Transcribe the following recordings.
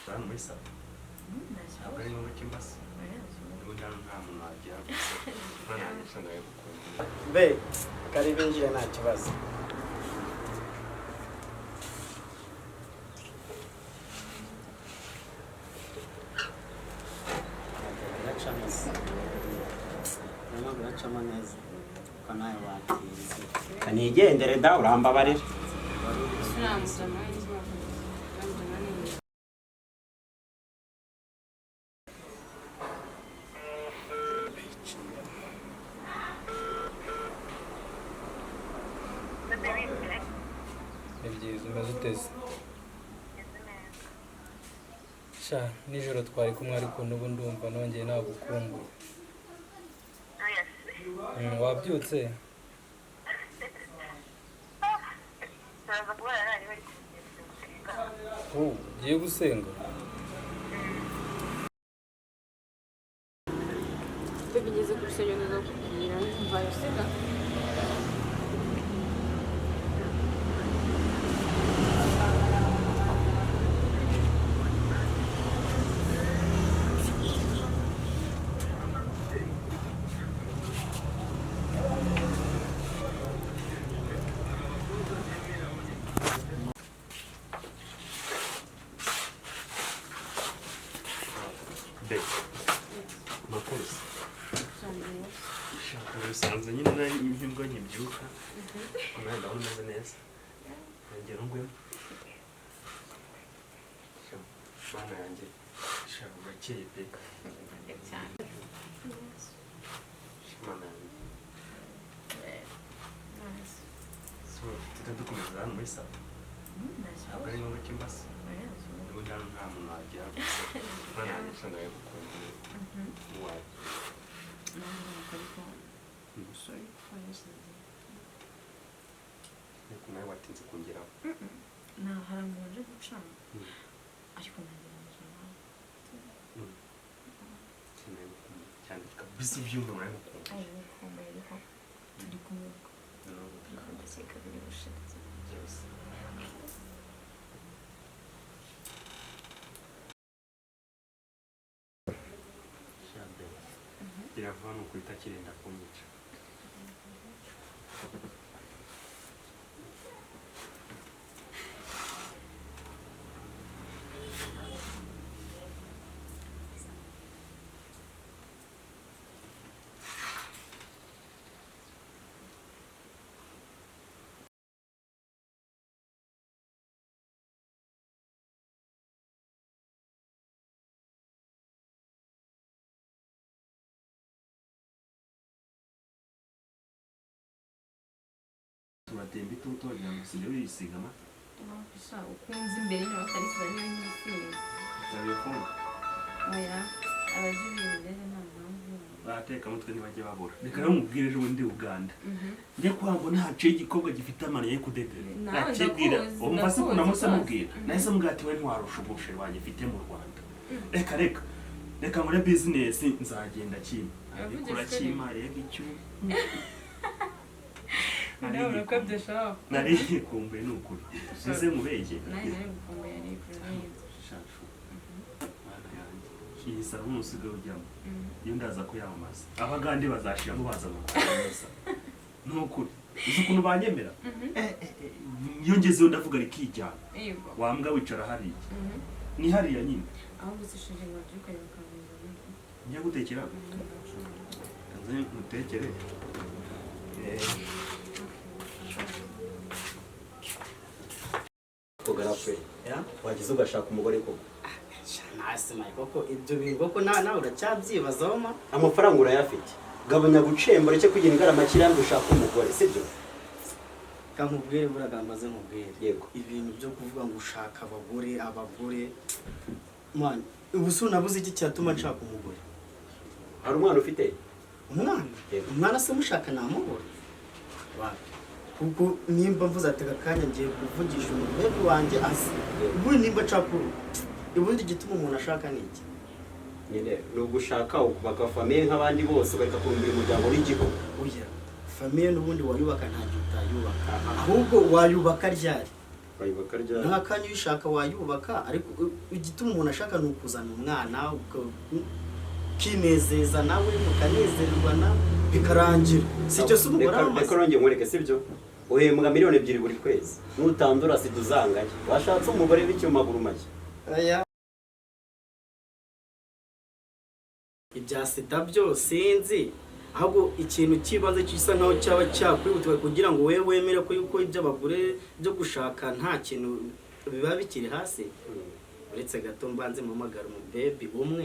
Hano muri salo ntabwo ari ngombwa ko imbasa ubundi hano nta muntu wagera gusa umwana wanjye usanga yagukunda. Be kari binjire nta kibazo. Biracamo se? Birimo biracamo neza ko nawe watinze. Kanigendere da, urambabarira. Ni byiza, umeze uteze? Sha, nijoro twari kumwe ariko n'ubu ndumva nongeye nagukumbuye. Wabyutse? Oh, ugiye gusenga? Bigeze ku rusengero ndakubwira mvayo sibyo. Be makoze shaka bisanzwe nyine nari nibwo nkibyuka, nawe ndabona umeze neza, nongera ungwemo. Sha, bana yanjye, sha urakeye pe. Cyane. Sha, mana yanjye. So tujya dukomeza hano muri salo ntabwo ari ngombwa ko imbasa ubundi hano nta muntu wagera gusa umwana wanjye usanga yagukunda wawe. Ariko nawe watinze kungeraho. Nta harantu waje gucana ariko nanjye nawe. Cyane cyane kabisa, ubyumva murabikunda. Ari gukumbuye ariko turi kumwe ubwo ariko ndakeka biri bushire. Byose. Birava ni ukuri itakirinda kunyica. Turatemba ituto wagira ngo usigaye wisiga amata. Sha, ukunze imbere inyuma utarisiza niyo nyisize. Telefone. Oya, abaje ibintu rero nta mpamvu. Batekamutwe ntibajya babura. Reka rero mubwire, ejo bundi Uganda njye kwabo ntaciye igikobwa gifite amano ye kudedera. Nawe nakibwira ndakuzi, umva se ukuntu ndakuzi amuse rwose. Mubwira nahise mubwira ati we ntiwarusha ubusheri wanjye mfite mu Rwanda. Reka reka reka nkore bizinesi nzagenda kima Uravugisha abikora ukuri. kima rega icyo Nawe urakabye sha. Nari nikumbuye ni ukuri, ese mubeshye? Nawe nari gukumbuye ariko neza. Shashu, mana yanjye, iyi saro usigaye ujyamo iyo ndaza kuyamamaza abagande bazashiramo baza mu Rwanda neza. Ni ukuri, uzi ukuntu banyemera? Eh, iyo ngezeyo ndavuga rikijyana. Yego. Wambwa wicara hariya, ni hariya nyine. Ahubwo usishije ngo wabyukanye bakabuza. Njya gutekera, nze mutekere. Kugarapfe wagize ugashaka umugore koko? Nasi mayi koko, ibyo bintu koko nawe uracyabyibazaho ma? Amafaranga urayafite, gabanya gucemba, ureke kugira ingaramukira ngo ushake umugore, sibyo? Kankubwire, buriya mbaze nkubwire. Yego. Ibintu byo kuvuga ngo ushaka abagore abagore, man, ubu se unabuze iki cyatuma nshaka umugore? Hari umwana ufite? Umwana? Yego. Umwana se mushaka namubura? Wapi, kuko nimba mvuze ati aka kanya ngiye kuvugisha umugore wanjye azi. Yego. Ubundi nimba nshaka urugo, ubundi igituma umuntu ashaka ni iki? Nyine ni ugushaka ukubaka famille nk'abandi bose, ukareka kurumbira umuryango n'igihugu. Oya, famille n'ubundi wayubaka, nta gihe utayubaka. Ahubwo wayubaka ryari? Wayubaka ryari? Nta kanya, uyishaka wayubaka, ariko igituma umuntu ashaka ni ukuzana umwana, ukinezeza nawe, mukanezerwa bikarangira. Si icyo se umugore Reka aba amaze? Reka nongeye nkwereke, sibyo? Uhembwa 2 miliyoni buri kwezi, nutandura sida uzangaye. Washatse umugore w'icyuma maguru make. Aya. Ibya sida byo sinzi, ahubwo ikintu cy'ibanze gisa nkaho cyaba cyakwihutirwa kugira ngo wowe wemere ko yuko iby'abagore byo gushaka nta kintu biba bikiri hasi. Uretse gato mbanze mpamagara umubebi umwe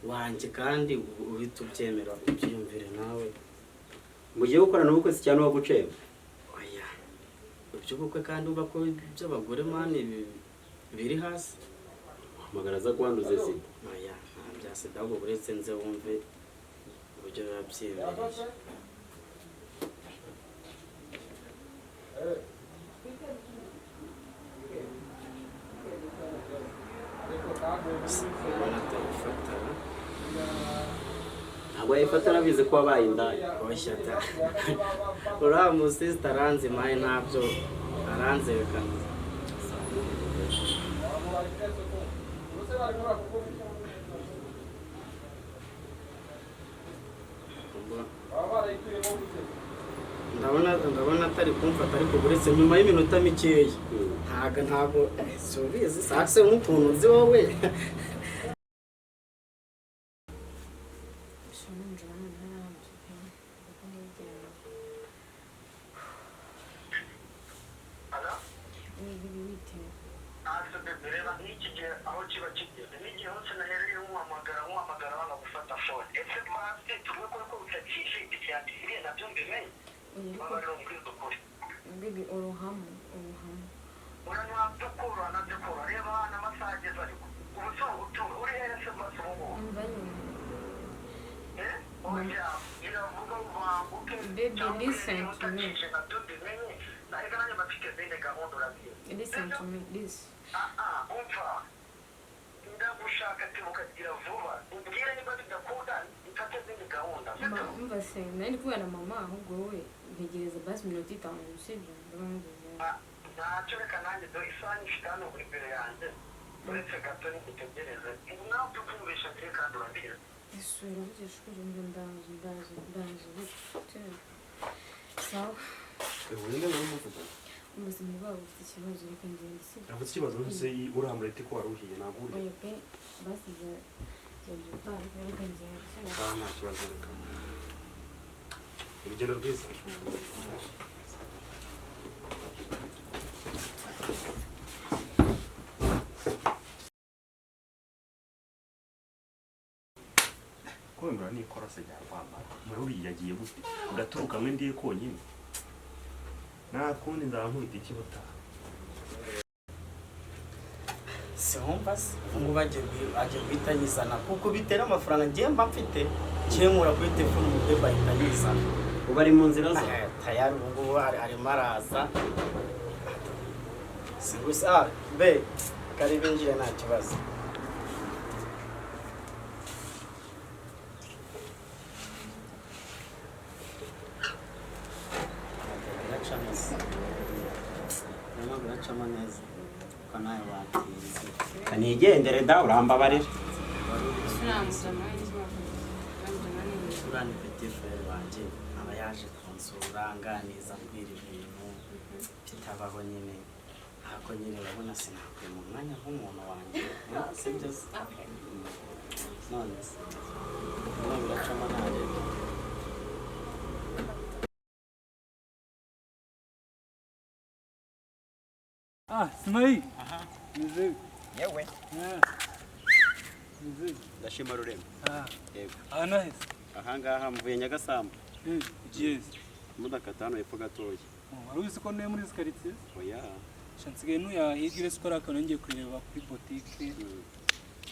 wanjye, kandi uhita ubyemera, ubyiyumvire nawe. Mugiye gukorana ubukwe se cyane waguceba? Oya, iby'ubukwe kandi uba ko iby'abagore man biri hasi. Hamagara aza kuwanduze sida. Oya, nta bya sida, ahubwo uretse nze wumve uburyo biba byibereye. Ubona atayifata? Ntabwo yayifata, arabizi ko wabaye indaya. Oya da, uriya musisita aranzi maye, ntabyo aranzerekana. Ndabona atari kumfata, ariko uretse nyuma y'iminota mikeya. Ntabwo si ubizi sakse nk'ukuntu nzi wowe. Gusa nijoro noneho naramutse pe, kuko ntibyaba. Wibi witewe. Reba nk'iki gihe aho kiba kigeze n'igihe hose nahereye nkuhamagara nkuhamagara wanga gufata phone. Ese basi tuvuge ko utakishe icyatiriye nabyo mbimenye? Oya, ariko Babarira, umbwize ukuri. Baby, uruhamo uruhamo. Ura ntabyukura nabyukura, reba hano amasaha ageze, ariko ubu si ugutura. Uri hehe se basi ubu ngubu? Umva nyine. Eh, oya, iravuga ubanguke. Baby, Cyangwa listen niba to me. utakishe nabyo mbimenye, ariko nanjye mbafite izindi gahunda, urabizi. Listen to me, this. Ah ah, umva, ndagushaka, tebukagira vuba umbwire niba bidakunda mfate izindi gahunda. Ma, umva se, nari ndi kubera mama, ahubwo wowe ntegereza basi iminota 5, sibyo? Ndaba mugezeyo. Ah, ntacyo, reka nanjye dore isaha nyifite hano imbere yanjye, uretse gato nigutegereze nawe ubyumvisha mbere kandi urabizi. Ese uravugisha ukuri? Ngo ndaje, ndaje, ndaje gute? Sawa. Wenda uramuvuga. Ubuzima bwabo bufite ikibazo, reka ngende, sibyo? Afite ikibazo nse urambura ati ko wari uhiye, ntabwo urya. Oya pe, basi jya utaha, reka ngende, sibyo? Ah, nta kibazo, reka urugendo rwiza. Kwemera nikora se ryakwambara muri uriya yagiye gute agaturuka kamwe ndiye konyine, nta kundi nzaba nkubita ikibutaha. Siwumva se ubu ngubu agiye guhita yizana, kuko bitera amafaranga ngiye mba mfite, nkemura kuri telefone umubebe ahita yizana. Ubu ari mu nzira ze. Tayari ubu ngubu arimo araza. Si gusa, ah, be kari binjire, nta kibazo. Biracamo se? Birimo biracamo neza ko nawe watinze. Kanigendere da, urambabarira. Uriya ni petit frère wanjye, aba yaje kunsura, anganiza, ambwira ibintu bitabaho nyine. Ntabwo nyine urabona sinakwiye mu mwanya nk'umuntu wanjye, sibyo se? None se birimo biracamo ntarebe? Ah, Smai. Meze. Yewe. Ah. Meze. Ndashima Rurema. Ah. Yego. Ah, nice. Ahangaha mvuye Nyagasambu. Eh, yes. Imodoka hano hepfo gatoya. Wari uzi ko ntuye muri izi quartier? Oya. Sha nsigaye ntuya hirya, uretse ko ari akantu ngiye kureba kuri botike.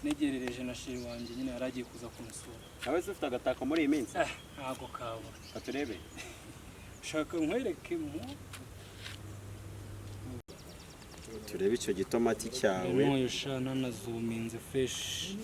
Negerereje na chéri wanjye nyine, yari agiye kuza kunsura. Nawe se ufite agatako muri iyi minsi? Eh, ntabwo kabura. Katurebe. Shaka nkwereke mu Turebe icyo gitomati cyawe. N'uyu sha nanazuminze fresh.